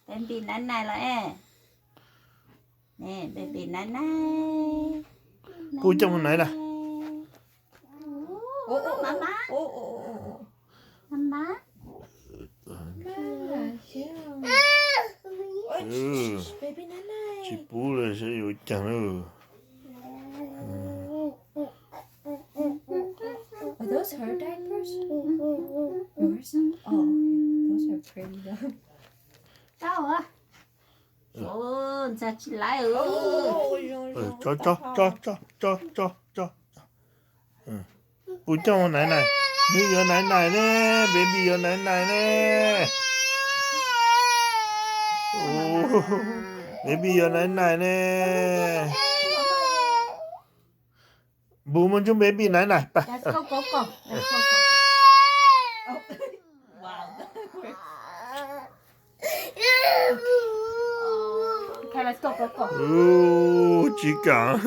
Baby night night los es. Baby night night. Pub coj mus night na. Ua, ua, ua, ua, ua, ua. Mama. Mama, yeah. Ui, baby night night. Tsis pub li saib yuav cas na. Are those her diapers? Yours? Oh, okay. Those are pretty though. Tau. Ntxhais tsis laiv. Tso, tso, tso, tso, tso, tso. Pub coj mus night night. Nws yuav night night ne, baby yuav night night ne. Baby yuav night night ne. Npus mus ntsib baby night night pas. Ub, tsis kam.